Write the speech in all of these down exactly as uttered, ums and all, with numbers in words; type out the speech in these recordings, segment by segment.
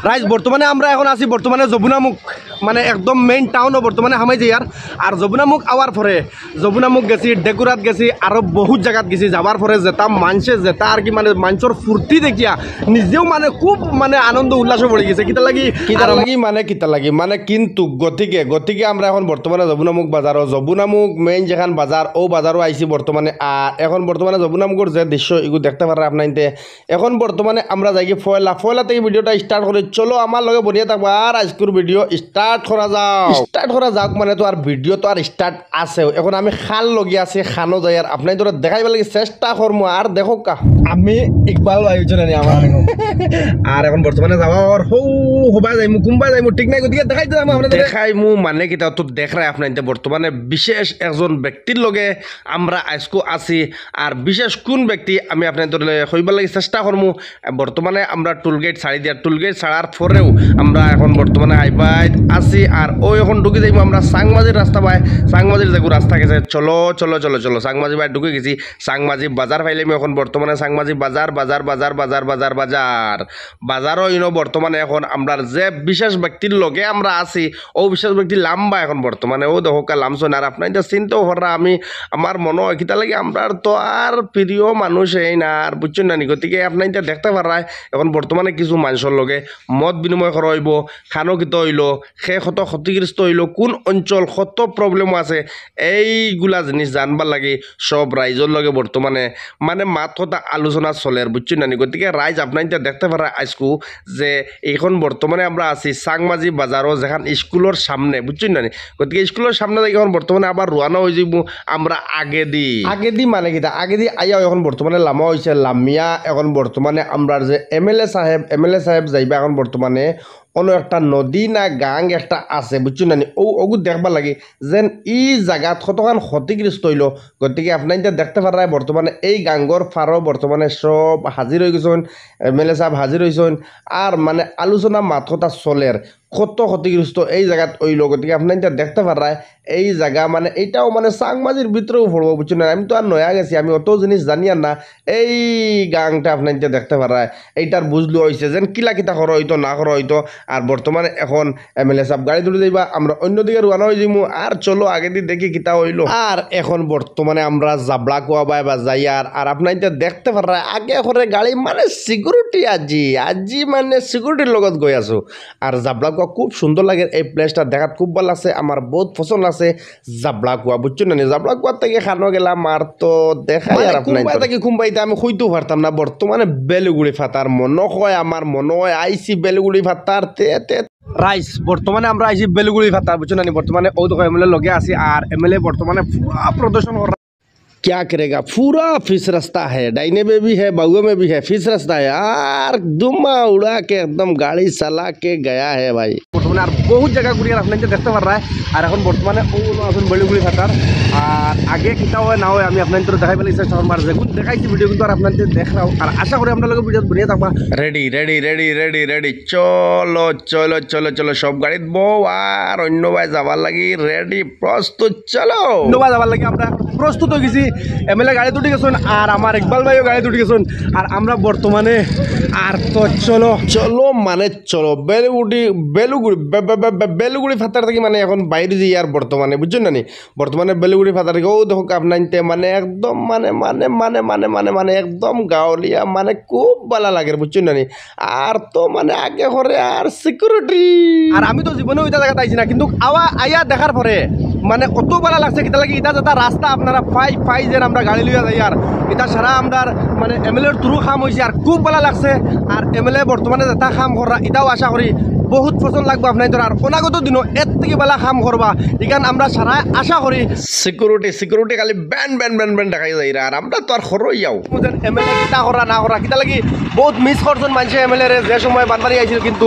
রাইজ, বর্তমানে আমরা এখন আছি বর্তমানে যমুনামুখ, মানে একদম মেইন টাউনও বর্তমানে হামাই যাইয়ার। আর যমুনামুখ আওয়ার পরে, যমুনামুখ গেছি, ডেকুরাত গেছি, আরো বহুত জাগাত গেছি। যাওয়ার পরে যেটা মানষে, যেটা আর কি, মানে মানষর ফুর্তি দেখিয়া নিজেও মানে খুব মানে আনন্দ উল্লাসে পড়ি গেছে। কিতা লাগি? কিতা লাগি? মানে কিতা লাগি? মানে কিন্তু গতিকে, গতিকে আমরা এখন বর্তমানে যমুনামুখ বাজারও, যমুনামুখ মেইন যেখান বাজার, ও বাজারও আইছি বর্তমানে। আর এখন বর্তমানে যমুনামুখর যে দৃশ্য, এগু দেখতে পাররা আপনাইন্তে। এখন বর্তমানে আমরা যাইগি পয়লা, পয়লা থাকি ভিডিওটা স্টার্ট করি। চলো, আমার লগে বনিয়া থাকবা, আর আইজকুর ভিডিও স্টার্ট করা যাউক। স্টার্ট করা যাউক মানে তো আর ভিডিও তো আর স্টার্ট আছে। এখন আমি খান লগে আছি, খানো যাই, আর আপনাইন্তরে দেখাইবার লাগি চেষ্টা করমু। আর দেখউক্কা, আমি ইকবাল ভাই, বুঝছো না নি, আমার আর এখন বর্তমানে যাওয়া আর হৌ হবা যাইমু, কুম্বা যাইমু, ঠিক নাই, গতিকে দেখাই দিলাম আপনাইন্তরে। দেখাইমু মানে কিতা তো দেখরায় আপনাইন্তে বর্তমানে বিশেষ একজন ব্যক্তির লগে আমরা আইজকু আছি। আর বিশেষ কোন ব্যক্তি আমি আপনাইন্তরে কইবার লাগি চেষ্টা করমু। বর্তমানে আমরা টোল গেট ছাড়ি দিয়ার, টোল গেট ছাড়ার পরেও আমরা এখন বর্তমানে হাইবাইত আছি। আর ওই এখন ঢুকি যাইমু আমরা চাংমাজির রাস্তা বায়, চাংমাজির যেগু রাস্তা গেছে। চলো, চলো, চলো, চলো, চাংমাজি বায় ঢুকি গেছি। চাংমাজি বাজার পাইলে আমি এখন বর্তমানে চাংমাজি বাজার, বাজার, বাজার, বাজার, বাজার, বাজার। বাজারও ইনো বর্তমানে এখন আমরার যে বিশেষ ব্যক্তির লগে আমরা আছি, ও বিশেষ ব্যক্তি লাম্বা এখন বর্তমানে, ও দেখউক্কা লামছইন। আর আপনাইন্তে চিন্তাও কররা, আমি, আমার মনো অয় কিতা লাগি, আমরার তো আর প্রিয় মানুষ এই না আর, বুঝছইন না নি? গতিকে আপনাইন্তে দেখতে পাররায় এখন বর্তমানে কিছু মানষর লগে মত বিনিময় করা অইবো, খানো কিতা অইলো, কে কত ক্ষতিগ্রস্ত অইলো, কোন অঞ্চল কত প্রবলেম আছে, এইগুলা জিনিস জানবার লাগি সব রাইজর লগে বর্তমানে মানে মাত কথা আলোচনা চলের, বুঝছইন না নি? গতিকে রাইজ আপনাইন্তে দেখতে পাররা আইজকু যে এখন বর্তমানে আমরা আছি চাংমাজি বাজারও, যেখান স্কুলর সামনে, বুঝছইন না নি? গতিকে স্কুলর সামনে থাকি এখন বর্তমানে আবার রওয়ানা অই যাইমু আমরা আগেদি। আগেদি মানে কিতা? আগেদি আইয়া এখন বর্তমানে লামা অইছে, লামিয়া এখন বর্তমানে আমরার যে এমএলএ সাহেব, এমএলএ সাহেব যাইবা এখন বর্তমানে অনো একটা নদী না গাং একটা আছে, বুঝছইন না নি? ও, ওগু দেখবার লাগি যেন ই জাগাত কতখান ক্ষতিগ্রস্ত অইলো। গতিকে আপনাইন্তে দেখতে পাররায় বর্তমানে এই গাঙ্গর পারও বর্তমানে সব হাজির অই গেছইন, এমএলএ সাহেব হাজির অইছইন। আর মানে আলোচনা মাত কথা চলের, কত ক্ষতিগ্রস্ত এই জাগাত অইলো। গতিকে আপনাইন্তে দেখতে পাররায় এই জাগা মানে, এইটাও মানে চাংমাজির ভিতরেও পড়বো, বুঝছইন না? আমি তো আর নয়া গেছি, আমি অত জিনিস জানিয়ার না। এই গাংটা আপনাইন্তে দেখতে পাররায়, এইটার বুঝলু অইছে যেন কিলা কিতা করা অইতো, না করা অইতো। আর বর্তমানে এখন এমএলএ সাহেব গাড়িত উঠি যাইবা, আমরা অন্যদিকে রওয়ানা অই যাইমু। আর চলো আগেদি দেখি কিতা অইলো। আর এখন বর্তমানে আমরা জাবলাকুয়া বায় বাজাইয়ার, আর আপনাইন্তে দেখতে পাররায় আগে করে গাড়ি মানে সিকিউরিটি আজি, আজি মানে সিকিউরিটির লগত গই আছো। আর জাবলাকুয়া খুব সুন্দর লাগের, এই প্লেসটা দেখাত খুব ভালা লাগছে, আমার বউত পছন্দ লাগছে। জাবলাকুয়া, বুঝছইন না নি? জাবলাকুয়া থাকি খানো গেলাম, আর তো দেখাই মানে আর আপনাইন্তরে। কুম্বাই থাকি কুম্বাইতে আমি কইতেও পারতাম না। বর্তমানে বেলুগুড়ি ফাতার মনো অয়, আমার মনো অয় আইছি বেলুগুড়ি ফাতার। তে, তে। রাইজ, বর্তমানে আমরা আইছি বেলুগুড়ি ফাতার, বুঝছইন না নি? বর্তমানে ও দেখো এমএলএ লগে আছি, আর এমএলএ বর্তমানে পুরা প্রদর্শন কর। क्या करेगा, पूरा फिस रास्ता है, डाइने में भी है, बाउए में भी है, फिस रास्ता है। यार धुआं उड़ा के एकदम गाड़ी चला के गया है भाई। বর্তমানে আর বহুত জাগা ঘুরিয়ার আপনাইন্তে দেখতে পাররায়। আর এখন বর্তমানে ও হলো এখন বেলুগুড়ি ফাতার। আর আগে কিতা অয় না অয় আমি আপনাইন্তরে দেখাইবার লাগি চেষ্টা করমু। আর যেগুন দেখাইছি ভিডিও কিন্তু আর আপনাইন্তে দেখরাও। আর আশা করি আমরার লগে ভিডিও বনিয়া থাকবা। Ready, ready, ready, ready, ready. চলো, চলো, চলো, চলো, সব গাড়িত বও। আর অন্য বায় যাবার লাগি রেডি, প্রস্তুত, চলো। অন্য বায় যাবার লাগি আমরা প্রস্তুত অই গেছি। এমএলএ গাড়িত উঠি গেছইন, আর আমার ইকবাল ভাইও গাড়িত উঠি গেছইন। আর আমরা বর্তমানে আর তো চলো। চলো মানে চলো, বেলুগুড়ি, বেলুগুড়ি, বে-, বে-, বে-, বে-, বেলুগুড়ি ফাতার থাকি মানে এখন বাইরে যাই আর বর্তমানে, বুঝছইন না নি? বর্তমানে বেলুগুড়ি ফাতার থাকি, ও দেখো আপনাইন্তে মানে একদম মানে, মানে, মানে, মানে, মানে, মানে একদম গাউলিয়া, মানে খুব ভালা লাগের, বুঝছইন না নি? আর তো মানে আগে করে আর সিকিউরিটি। আর আমি তো জীবনে ওইটা জাগাত আইছি না, কিন্তু আওয়া আইয়া দেখার পরে মানে অত ভালা লাগছে, কিতা লাগি ইটা যেটা রাস্তা আপনারা পাই পাই যে আমরা গাড়ি লইয়া যাইয়ার, ইটা সারা আমরার মানে এমএলএর through কাম অইছে, আর খুব ভালা লাগছে। আর এমএলএ বর্তমানে যেটা কাম কররা, ইটাও আশা করি বহুত পছন্দ লাগবো আপনাইন্তর। আর অনাগত দিনও এর থাকি ভালা কাম করবা, ইখান আমরা সারায় আশা করি। সিকিউরিটি, সিকিউরিটি খালি ব্যান, ব্যান, ব্যান, ব্যান দেখাই যাইরা, আর আমরা তো আর খরইয়াও। বুঝেন, এমএলএ কিতা করা না করা, কিতা লাগি বহুত মিস করছইন মানষে এমএলএ রে, যে সময় বানবাড়ি আইছিল, কিন্তু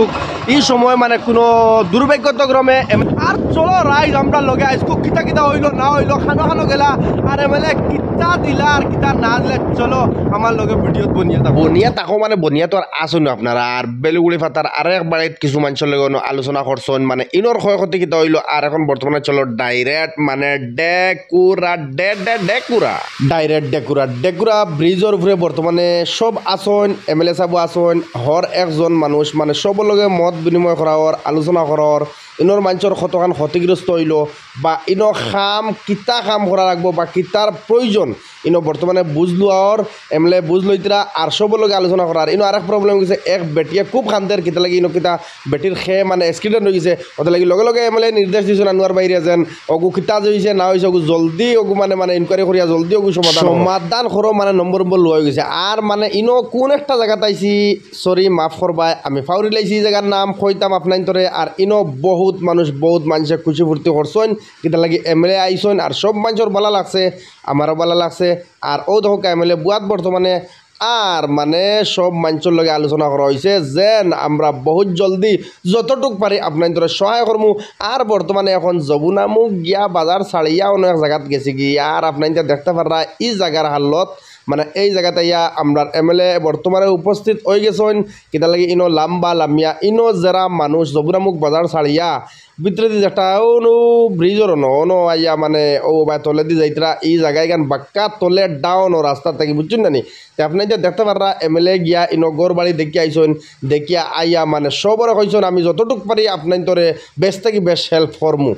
এই সময় মানে কোনো দুর্ভাগ্যত ক্রমে এম-, আর চলো রাইজ আমরা লগে আইজকু কিতা কিতা অইলো না অইলো, খানো খানো গেলা, আর এমএলএ কিতা দিলা আর কিতা না দিলা, চলো আমার লগে ভিডিওত বনিয়া থাকো। বনিয়া থাকো মানে বনিয়া তো আর আছইন আপনারা, আর বেলুগুড়ি ফাতার আরেক বাড়িত কিছু মানষর লগে অনো আলোচনা করছইন, মানে ইনোর ক্ষয়ক্ষতি কিতা অইলো, আর এখন বর্তমানে চলো ডাইরেক্ট মানে ডেকুরা, ডে, ডে, ডেকুরা। ডাইরেক্ট ডেকুরা, ডেকুরা ব্রিজর উপরে বর্তমানে সব আছইন, এমএলএ সাহেব আছইন, হর একজন মানুষ মানে সবর লগে মত বিনিময় করার, আলোচনা করার, ইনোর মানষর কতখান ক্ষতিগ্রস্ত অইলো বা ইনো কাম কিতা কাম করা লাগবো বা কিতার প্রয়োজন, ইনো বর্তমানে বুঝ লওয়ার, এমএলএ বুঝ লইতরা আর সবর লগে আলোচনা করার। ইনো আরেক প্রবলেম গেছে, এক বেটিয়ে খুব কান্দের, কিতা লাগি ইনো কিতা বেটির খে মানে অ্যাক্সিডেন্ট অই গেছে, ওটা লাগি লগে লগে এমএলএ নির্দেশ দিছইন আনোয়ার ভাইরে যেন অগু কিতা যে অইছে না অইছে, অগু জলদি অগু মানে, মানে ইনকোয়ারি করিয়া জলদি অগু সমাধান করো। সমাধান করো মানে নম্বর নম্বর লওয়া অই গেছে। আর মানে ইনো কোন একটা জাগাত আইছি, সরি মাফ করবায়, আমি ফাউরি লাইছি এই জাগার নাম, কইতাম আপনাইন্তরে। আর ইনো বহুত মানুষ, বহুত মানষে খুশি ফুর্তি করছইন, কিতা লাগি এমএলএ আইছইন, আর সব মানষর বালা লাগছে, আমারও বালা লাগছে। আর ও দেখো এমএলএ বুয়াত বর্তমানে আর মানে সব মানষর লগে আলোচনা করা অইছে, যেন আমরা বহুত জলদি যতটুক পারি আপনাইন্তরে সহায় করমু। আর বর্তমানে এখন যমুনামুখ গিয়া বাজার ছাড়িয়া অন্য এক জাগাত গেছি গি, আর আপনাইন্তরে দেখতা পাররা ই জাগার হালত, মানে এই জাগাত আইয়া আমরার এমএলএ বর্তমানে উপস্থিত অই গেছইন। কিতা লাগি ইনো লাম্বা লামিয়া, ইনো যেরা মানুষ যমুনামুখ বাজার ছাড়িয়া ভিতরেদি যেটা অনো ব্রিজর অনো, অনো আইয়া মানে ও বা তলেদি যাইতরা, ই জাগাখান বাক্কা তলে ডাউন ও রাস্তা থাকি, বুঝছইন না নি? তে আপনাইন্তরে দেখতা পাররা এমএলএ গিয়া ইনো ঘর বাড়ি দেখিয়া আইছইন, দেখিয়া আইয়া মানে সবরে কইছইন আমি যতটুক পারি আপনাইন্তরে বেশ থাকি বেশ হেল্প করমু।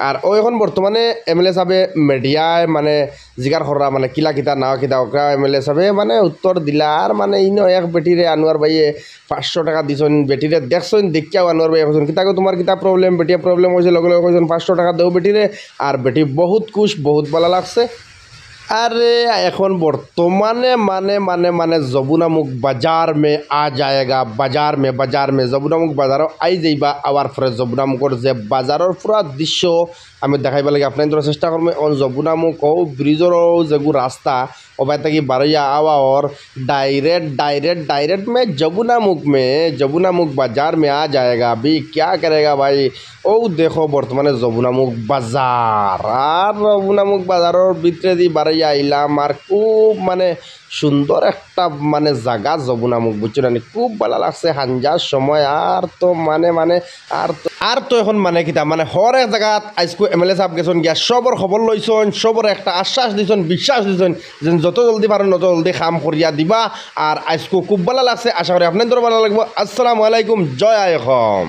আর ও এখন বর্তমানে এমএলএ সাহেবে মিডিয়ায় মানে জিকার কররা মানে কিলা কিতা না কিতা, ওকরা এমএলএ সাহেবে মানে উত্তর দিলা। আর মানে ইনো এক বেটিরে আনোয়ার ভাইয়ে পাঁচশো টাকা দিছইন, বেটিরে দেখছইন, দেখিয়াও আনোয়ার ভাইয়ে কইছইন, "কিতা গো, তোমার কিতা প্রবলেম?" বেটিয়ে প্রবলেম কইছে, লগে লগে কইছইন, "পাঁচশো টাকা দেও বেটিরে।" আর বেটি বহুত খুশ, বহুত বালা লাগছে। আরে এখন বর্তমানে মানে, মানে, মানে যমুনামুখ বাজার মে আ যায়েগা, বাজার মে, বাজার মে, যমুনামুখ বাজারও আই যাইবা, আওয়ার পরে যমুনামুখর যে বাজারর পুরা দৃশ্য আমি দেখাইবার লাগি আপনাইন্তরে চেষ্টা করমু। এখন যমুনামুখ ও ব্রিজর ও যেগু রাস্তা, ও বায় থাকি বারইয়া আওয়ার ডাইরেক্ট, ডাইরেক্ট, ডাইরেক্ট মে যমুনামুখ মে, যমুনামুখ বাজার মে আ যায়েগা, আভি ক্যা করেগা ভাই? ও দেখো বর্তমানে যমুনামুখ বাজার, আর যমুনামুখ বাজারর ভিতরেদি বারইয়া আইলাম, আর খুব মানে সুন্দর একটা মানে জাগা যমুনামুখ, বুঝছো না নি? খুব বালা লাগছে হাঞ্জার সময়। আর তো মানে, মানে, আর তো, আর তো এখন মানে কিতা, মানে হর এক জাগাত আইজকু এমএলএ সাহেব গেছইন গিয়া, সবর খবর লইছইন, সবর একটা আশ্বাস দিছইন, বিশ্বাস দিছইন, যেন যত জলদি পারইন তত জলদি কাম করিয়া দিবা। আর আইজকু খুব বালা লাগছে, আশা করি আপনাইন্তরও বালা লাগবো। আসসালামু আলাইকুম, জয় আই অসম।